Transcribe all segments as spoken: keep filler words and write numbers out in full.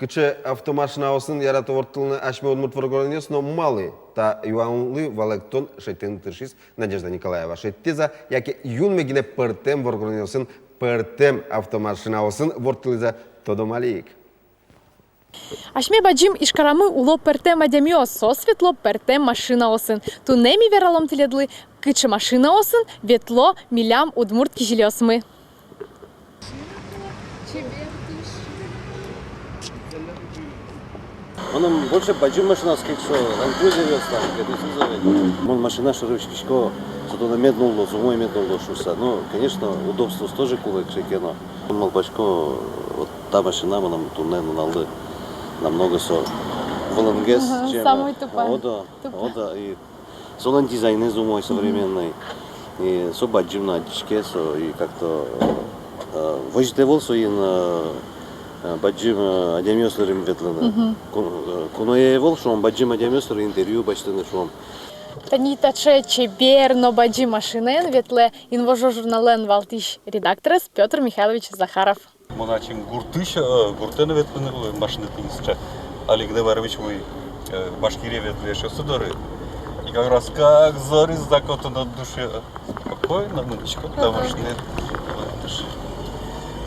Кыӵе автомашинаосын ярато ворттылыны асьме удмурт воргоронъёс но малы? Та юанлы валэктон шедьтыны тыршиз Надежда Николаева. Шедьтӥз-а, яке юнме гинэ пӧртэм воргоронъёсын пӧртэм автомашинаосын ворттылӥз-а, тодом али ик. Асьме бадӟым Ижкарамы уло пӧртэм адямиос, соос ветло пӧртэм машинаосын. Туннэ ми вералом тӥледлы, кыӵе машинаосын ветло милям удмурт кизилиосмы. Мыным больше бадӟым машинаос кельшо, Land Cruiser-ъёс там, кытысь узо ведь. Мон машина шоры учкисько, со туннэ мед нуллоз, умой мед нуллоз шуыса. Ну, конечно, удобствоос тоже кулэ кыӵе ке но. Мон малпасько, вот та машина мыным туннэ нуналлы намного со вылынгес, ага, чем самой тупа. О да, тупа. О да, и солэн дизайнэз умой, мгм, современный. И со бадӟым но адӟиське, со и как-то, э, возьыт ӧвӧл соин, э, э, бадӟым, э, адямиос доры ветлыны. Мгм. Ку-, э, куное ӧвӧл, шуом, бадӟым адямиос доры интервью басьтыны, шуом. Тани таӵе чебер но бадӟым машинаен ветлэ «Инвожо» журналлэн валтӥсь редакторез Пётр Михайлович Захаров. Мон ачим гуртысь, э, гуртэ но ветлыны луэ машинаен, тӥни сыӵе. Али гинэ Варвич вуи, э, Башкирие ветлӥ эшъёсы доры. И как раз как зориз, так вот он от души, э, спокойно мынӥськод та машинаен.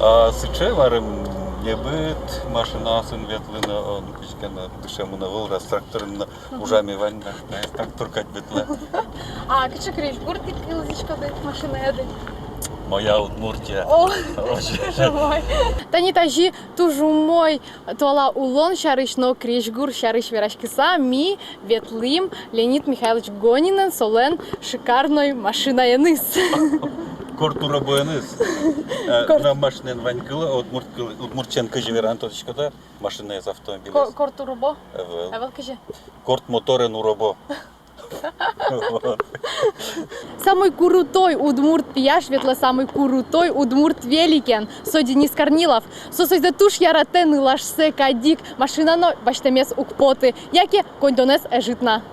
А сыӵе, марым, небыт машинаосын ветлыны, э, ну, кызьы ке но дышемын ӧвӧл, раз тракторын но ужаме вань, да, да, трактор кадь ветлэ. А кыӵе крезьгур тӥ кылзӥськоды машинаеды? Моя Удмуртия. О, боже мой. Тани тазьы туж умой туала улон сярысь но крезьгур сярысь вераськыса, ми ветлӥм Леонид Михайлович Гонинэн солэн шикарной машинаеныз. Корт уробоеныз. Э, корт. Мынам машинаен вань кыл, удмурт кыл, удмуртчен кызьы вераны тодӥськод-а? Машинаез, автомобилез. Ко-, корт уробо? Ӧвӧл. Ӧвӧл кызьы? Корт моторен уробо. Вот. Самой крутой удмурт пияш ветлэ самой крутой удмурт великен. Со Денис Корнилов. Со сойдэ туж яратэ нылашсэ кадь ик, машина но басьтэмез уг поты, яке коньдонэз ӧжыт на.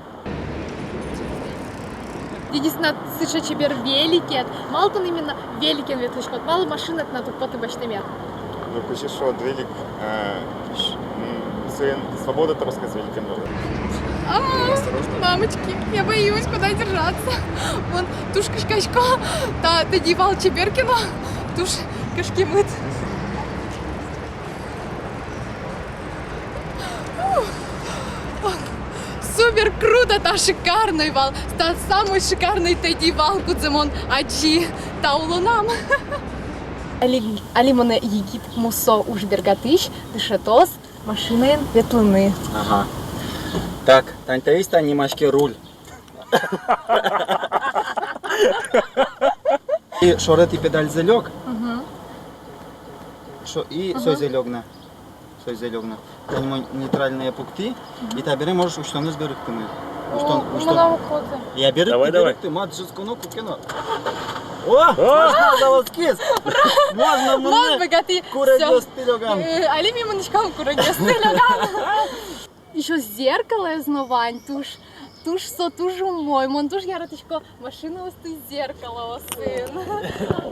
Денис, тынад сыӵе чебер великед. Малы тон именно великен ветлӥськод? Малы машина тынад уг поты басьтэме? Ну, кызьы шуод, велик, э, ш-, м, соин свобода трос кадь великен вал. А, осторожно. Мамочки, я боюсь, куда держаться. Мон туж кышкасько, та тӧдьы вал чебер ке но, туж кышкемыт. Супер круто, та шикарной вал, та самой шикарной тӧдьы вал, кудзэ мон адӟи та улонам. Али, али монэ егит мусо уж бергатӥсь дышетоз машинаен ветлыны. Ага. Так, тань таиз, тань нимаське руль. И шоры тӥ педальзэ лёг. Мгм. Шо-, и, мгм, сойзэ лёг на. Сойзэ лёг на. Тани мон нейтральное пуктӥ, мгм, и табере можешь усьтонэз берыктыны. Усьтон, о, усьтон. Мынам уг поты. Я, берыкты, давай, давай, берыкты, мат, жестко но куке но. О, о! Машина заводскиз. Можно, можно. Мон быгатӥ. Курегъёсты лёгам. Всё. Э, али ми мынӥськом курегъёсты лёгам. Ещё зеркалоез но вань, туж, туж со туж умой. Мон туж яратӥсько машинаосты зеркалоосын.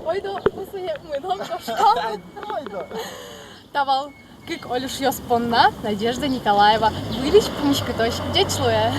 Ойдо, мусое, мыном кошком. Ойдо. Та вал кык Олюшъёс понна Надежда Николаева. Выльысь пумиськытозь. Ӟеч луэ.